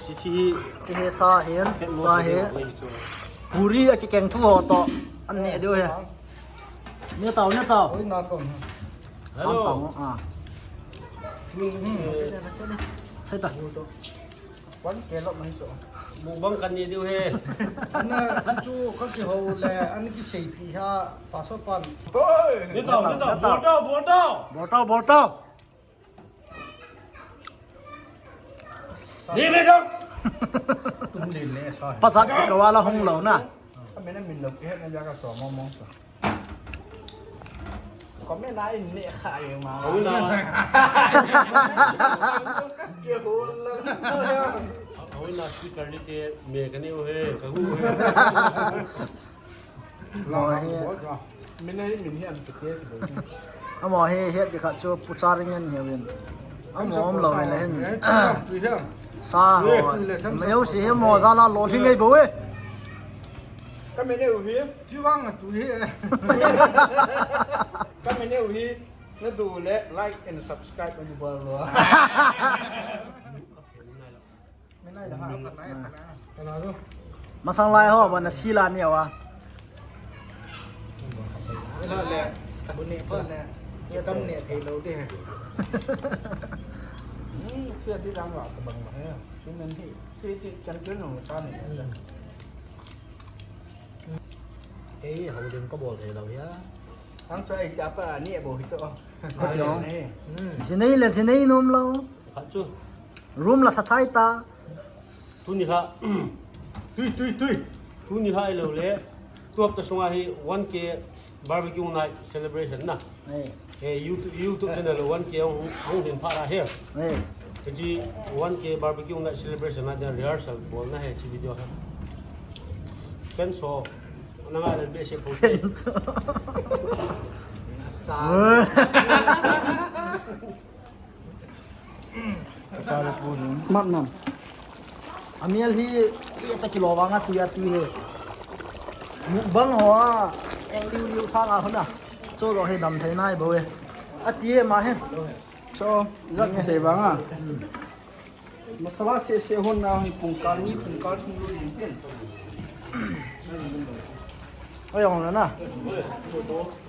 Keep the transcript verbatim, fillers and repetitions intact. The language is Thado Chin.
Chichi, chihe sa hen, pa he. Puri a kikeng thu ho to. An ne diu he. Ne tau, ne tau. Oi, na ko. Hello. Am tau, ah. Sai ta. Wan ke lo mai to. Mukbang kan ne diu he. Ana chu chu ka ki ho le, an ki sei pi ha, pa so pan. Ne tau, ne tau, bol tau, bol tau. Bol tau, bol tau. Ni me dong. Tum lin ne sa. Pasat ki kawala hung lo na. Ka me na min lo ki he na ja ka so mo mo sa. Ko me na in ne kha ye ma. Au na. Ke ho la. Au na speaker ni te me ka ni o he, ka hu he. Mo he. Min hi, min hi an ti ke si bo. Amo he, he ti khat chu pucha ring an he win. Amo om lo le hin. Sa ho. Meu si he mo za la lo hi ngai bo e. Ka min u hi. Ju wang tu hi. Ka min u hi. Na du le like and subscribe na du ba lo. Masang lai ho ba na sila ni awa. Ila le, ka bu ne pa le. Ye tam ne thei lo de. Hmm, sia di dang wa ka bang ma he. Su men hi. Ti ti chan chun no ta ne. Ei, hau din ka bol thei lo ya. Ang chu ai ta pa ni bo hi chu. Ka ti ong. Hmm. Sinei le sinei nom lo. Khat chu. Room la sa chai ta. Tuni kha. Tui, tui, tui. Tuni kha ilo le. Tu hapta sunga hi one K barbecue night celebration na. Hey. Hey, YouTube, YouTube channel one K hung, hung hin pha ra he. Hey. Kaji one K barbecue night celebration na dia rehearsal bol na he chi video ha. Ken so. Na nga le be se po. Ken so. Sa. Smart nam. Amial hi, i ta kilo vanga tu ya tu he. Mukbang ho a, eng liu liu sa nga hona. Cho lo he dam thei nai bo e. A ti e ma he. Cho, zat ki sei vanga. Masala se se hon na hi pungkal ni pungkal thum lo din pen. Oi, hon na.